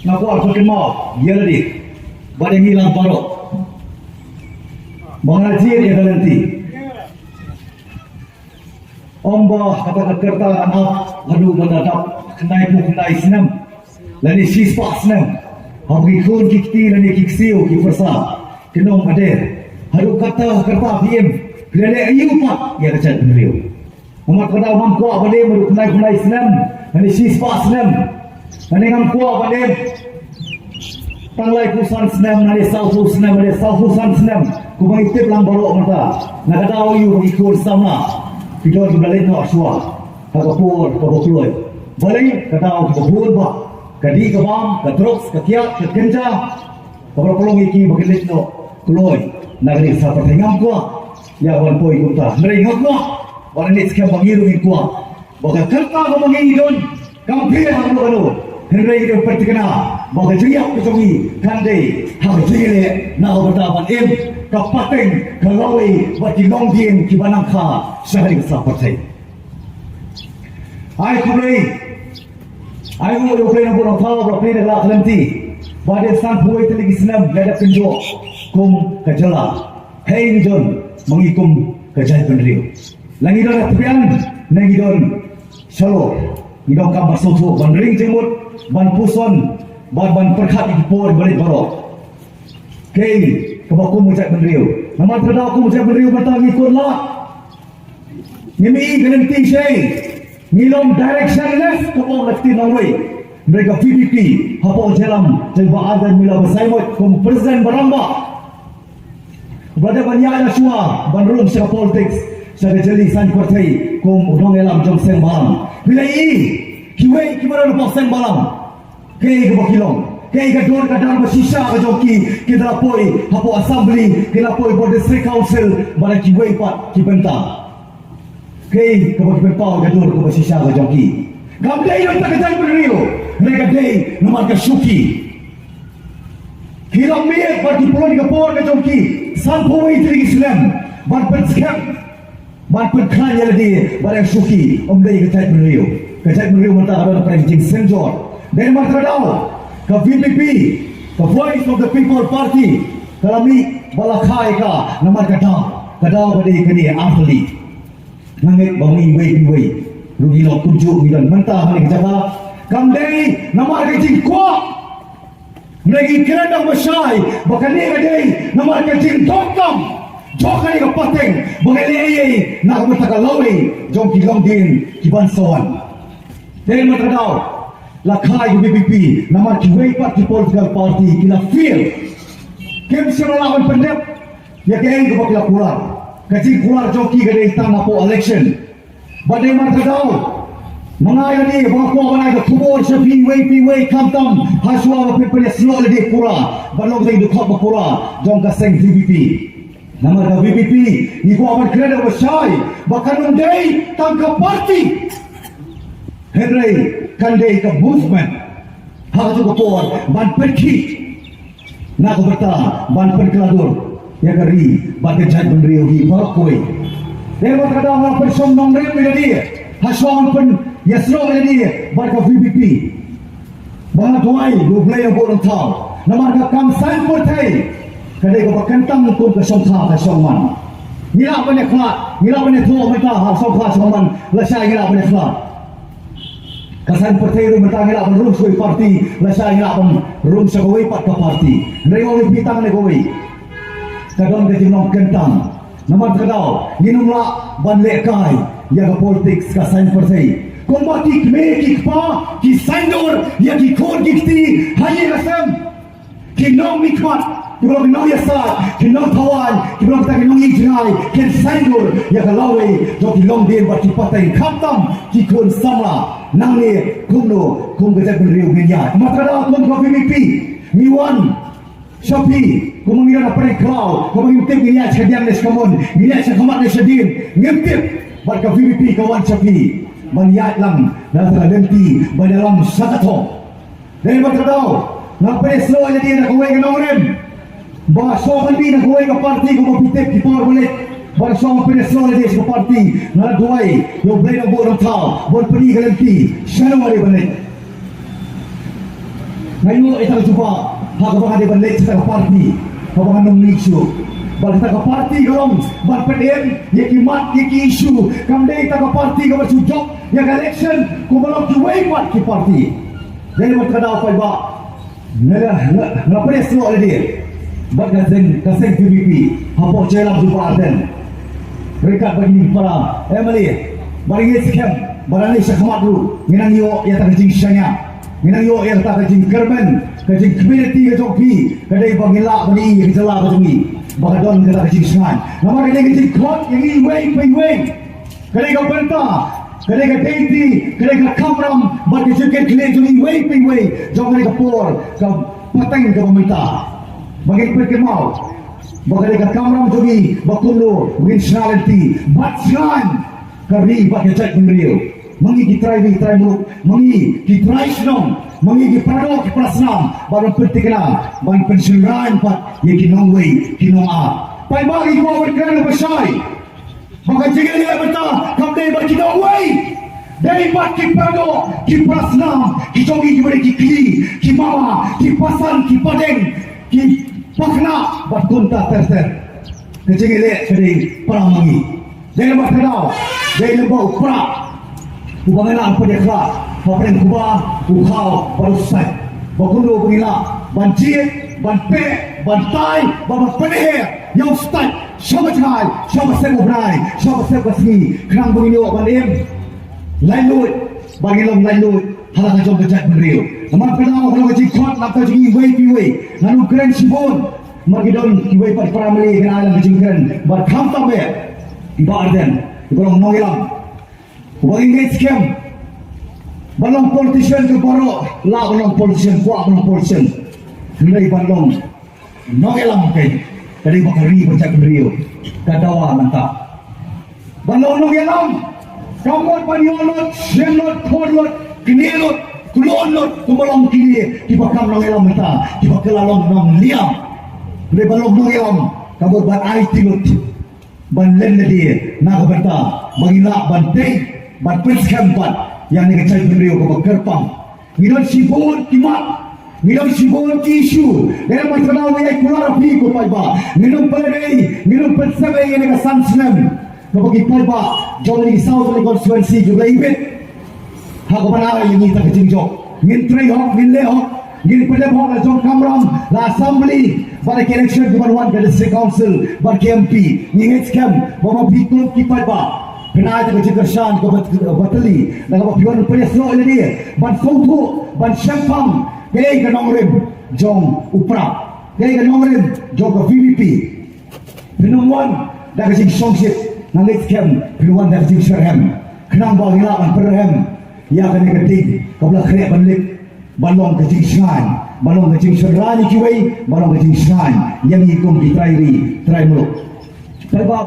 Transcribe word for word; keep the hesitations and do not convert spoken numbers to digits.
Nga kwah ban kynmaw ïa lade bad ïa ngi lang baroh ba nga jied ïa ka lynti. Ym ba kata ka rta ngan ap haduh ba la dap khyndai phew khyndai snem lane shispah snem, haba ki khun ki kti lane ki ksiew ki pyrsa ki nongkynnoh, haduh kata ka rta phi im, phi la leh aïu pat ïa ka jaitbynriew? Namar kata ngam kwah ban im haduh khyndai phew khyndai snem lane shispah snem, lane ngam kwah ban im tang laiphew san snem lane sawphew snem lane sawphew san snem. Kumba ngi tip lang baroh mynta, na ka daw aïu ba ki khun samla ki don kiba leit noh shuwa ha ka por kaba kloi? Balei ka daw kaba bun bah ka dih ka bam, ka drugs, ka kiad, ka kynja, kaba la pynlong ïa ki ba ki leit noh kloi na ka liang jong ka pyrthei? Ngam kwah ïa ban poi kumta. Hynrei nga kwah ba leit skhem ba ngi ruh ngin kwah ba ka rta kaba ngi don kam pher ha kano kano. Hynrei ngi dei ban pyrkhat ba ka jingïap ka jong ngi kan dei ha ka jingïaleh na ka bynta ban im ka pateng, ka lawei bad ki longdien kiba nang kha sha ka liang jong ka pyrthei. Ai khublei, ai nguh ïa U Blei Nongbuh Nongthaw ba la plie na ka lynti ba hadien sanphew wei tylli ki snem ngi la dep kynjoh kum ka jylla. Hei ngi don ma ngi kum ka jaitbynriew. La ngi don ha tbian ne ngi don shalor, ngi donkam ban sngewthuh, ban ring jingmut, ban puson bad ban pyrkhat ïa ki por ba leit baroh. Kaei kaba kum ka jaitbynriew? Namar kata kum ka jaitbynriew mynta ngi kut lad. Ngim i ka lynti shei. Ngi long directionless, ka ong ka ktien nongwei. Hynrei ka V P P hapoh jingïalam jong Bah Ardent Miller Basaiawmoit kum president ba rangbah, ba dei ban ïaid shuwa ban rung sha ka politics, sha ka jylli saiñ pyrthei kum u nongïalam jong seng bhalang. Phi la i kiwei kiba don hapoh seng bhalang, kaei kaba ki long? Kaei ka dur ka dar ba shisha ka jong ki? Ki da la poi hapoh assembly, ki la poi hapoh district council bad kiwei pat ki bynta. Kaei kaba ki pynpaw ïa ka dur kaba shisha ka jong ki? Kam dei namar ka jaitbynriew, hynrei ka dei namar ka shuki. Ki la miet bad ki pynlong ïa ka por ka jong ki sanphew wei tylli ki snem ban pynskhem, ban pynkhlaiñ ïa lade bad ïa ka shuki. Ym dei ka jaitbynriew. Ka jaitbynriew mynta ka don ha ka jingsynjor. Dei namar kata ka daw ka V P P, ka Voice of the People Party, ka la mih bad la kha ïa ka namar ka daw, ka daw ka dei kane artylli. Nga ngeit ba ngi iwei pa iwei ruh ngi long kumjuh, ngi don mynta ha kane ka jaka. Kam dei namar ka jingkwah, hynrei ngi kren da kaba shai ba kane ka dei namar ka jingdonkam jong kane ka pateng ba ngi leh ei ei na ka bynta ka lawei jong ki longdien kiban sa wan. Dei namar kata ka daw la kha ïa ka V P P, namar kiwei pat ki political party ki la fail. Kim shym la lah ban pyndep ïa kaei kaba ki la kular. Ka jingkular jong ki ka dei tang hapoh election. Bad dei namar kata ka daw, ma nga ïa lade ba nga kwah ban ai ka khubor sha phi iwei pa iwei, khamtam ha shuwa ba phin pynïasnoh ïa lade pura, ban long ka jingdukhat ba pura jong ka seng V P P. Namar ka V P P ngi kwah ban kren da kaba shai ba kan ym dei tang ka party, hynrei kan dei ka movement. Ha kajuh ka por ban pynkhih na ka bynta ban pynkylla dur ïa ka ri bad ka jaitbynriew hi baroh kawei. Dei namar kata nga pynshong nongrim ïa lade ha shuwa ban pynïasnoh ïa lade bad ka V P P. Ba nga duwai ïa U Blei Nongbuh Nongthaw, namar ka kam saiñ pyrthei ka dei kaba kyntang kum ka shongkha ka shongman. Ngi lah ban ïakhlad, ngi lah ban ïathuh mynta ha shongkha shongman lashai ngi lah ban ïakhlad. Ka saiñ pyrthei ruh mynta ngi lah ban rung sha kawei party, lashai ngi lah ban rung sha kawei pat ka party. Hynrei nga ong ïa phi tang ne kawei, ka don ka jinglong kyntang. Namar kata ka daw ngin ym lah ban lehkai ïa ka politics, ka saiñ pyrthei. Kumba ki kmie ki kpa ki saiñdur ïa ki khun ki kti ha ïing ha sem, ki nongmihkhmat, kiba long ki nongïasaid, ki nongthaw-aiñ, kiba long kita ki nongïing jngai, kin saiñdur ïa ka lawei jong ki longdien bad ki pateng, khamtam ki khun samla. Nangne kumno kum ka jaitbynriew ngin ïaid? Namar kata ka daw kum ka V P P ngi wan sha phi, kumba ngi ïaid ha pdeng khlaw, kumba ngim tip ngin ïaid shadien ne shamun, ngin ïaid shakhmat ne shadien, ngim tip. Bad ka V P P ka wan sha phi ban ïaid lang na ka lynti ban ïalam sha ka thong. Dei namar kata ka daw nga pynïasnoh ïa lade na kawei ka nongrim, ba shuwa ban mih na kawei ka party kumba phi tip ki por ba leit, ba shuwa ban pynïasnoh ïa lade sha ka party, nga duwai ïa U Blei Nongbuh Nongthaw ban pyni ka lynti shano nga dei ban leit. Nga ïoh ïa kata ka jubab ha kaba nga dei ban leit sha kata ka party kaba nga nominee shuh. Bad kata ka party ka long ban pyndem ïa ki mat ïa ki issue. Kam dei kata ka party kaba shu jop ïa ka election kumba long kiwei pat ki party. Dei bad kata ka daw paidbah, nga nga nga pyrshah lade bad ka seng ka seng VPP hapoh jailam jong u Bah Ardent. Ryngkat bad ngi para MLA, bad ngi skhem ba lane shakhmat ruh ngin nang ïoh ïa kata ka jingshaniah, ngin nang ïoh ïa kata ka jingkyrmen. Ka jingkmen ïa ka jong phi ka dei ba ngin lah ban ïoh ïa ka jylla ka jong ngi ba ka don kata ka jingshngaiñ. Namar ka dei ka jingkhot ïa ngi iwei pa iwei. Ka dei ka bynta, ka dei ka deiti, ka dei ka kamram bad ka jingkitkhlieh jong ngi iwei pa iwei jong ka dei ka por ka pateng kaba mynta ba ngin pynkynmaw ba ka dei ka kamram jong ngi ba kumno ngin shna lynti bad shngaiñ ka ri bad ka jaitbynriew. Ma ngi ki trai ri trai muluk, ma ngi ki trai shnong, ma ngi ki paradoh ki parasnam, ban pynthikna, ban pynshynrang pat ïa ki nongwei ki nongar. Paidbah, ngi kwah ban kren ba shai ba ka jingïaleh mynta kam dei bad ki nongwei, dei bad ki paradoh ki parasnam ki jong ngi kiba dei ki kli, ki mama, ki pasan, ki padeng, ki pakna bad kumta ter ter. Ka jingïaleh ka dei para ma ngi. Dei namar kata, dei namar u Prah uba ngi la pynïakhlad hapdeng kaba u khaw bad u sait ba kumno ba ngi lah ban jied, ban peh, ban tai, ban ban pynhiar ïa u sait sha ba jngai, sha ba sep u bnai, sha ba sep ka sngi, khnang ba ngin ïoh ban im laitluid, ba ngin long laitluid ha la ka jong ka jaitbynriew. Namar kata ka long ka jingkhot na ka jong ngi iwei pa iwei. Ngan ym kren shibun, namar ki don kiwei pat para MLA kin ai lang ka jingkren bad khamtam eh i Bah Ardent, i ba long nongïalam. Uba ngeit skhem ban long politician, ka baroh lah ban long politician, kwah ban long politician. Hynrei ban long nongïalam ka dei ba ka ri ba jaitbynriew ka dawa mynta. Ban long nongïalam kam mut ban ïoh lut, shem lut, khot lut, knieh lut, klun lut kumba long kine kiba kam nongïalam mynta, kiba kylla long nongliam. Hynrei ban long nongïalam ka mut ban aiti lut, ban len lade na ka bynta ba ngin lah ban tei, ban pynskhem pat ïa kane ka jaitbynriew kaba kyrpang. Ngi don shibun ki mat, ngi don shibun ki issue. Dei namar kata nga ïai kular ïa phi ko paidbah, ngin ym pynlehnohei, ngin ym pynsep ei ïa kane ka san snem kaba ki paidbah jong ngi ki South Cachar constituency ki la ibit ha kaba nang ïa ngi ta ka jingjop. Ngin trei hok, ngin leh hok, ngin pyndep hok la jong kamram, la assembly, bad ki election kiban wan ka district council bad ki MP. Ngi ngeit skhem ba ma phi kum ki paidbah phin ai ta ka jingkyrshan kaba, kaba tylli, da kaba phi wan pynïasoh ïa lade ban sngewthuh, ban shemphang kaei ka nongrim jong u Prah, kaei ka nongrim jong ka VPP. Phin ym wan da ka jingsngewsih, nga ngeit skhem phin wan da ka jingshitrhem, khnang ba ngin lah ban pynrhem ïa kane ka ding kaba la khreh ban lip, ban long ka jingshngaiñ, ban long ka jingshynrang ïa kiwei, ban long ka jingshngaiñ ïa ngi kum ki trai ri trai muluk. Paidbah,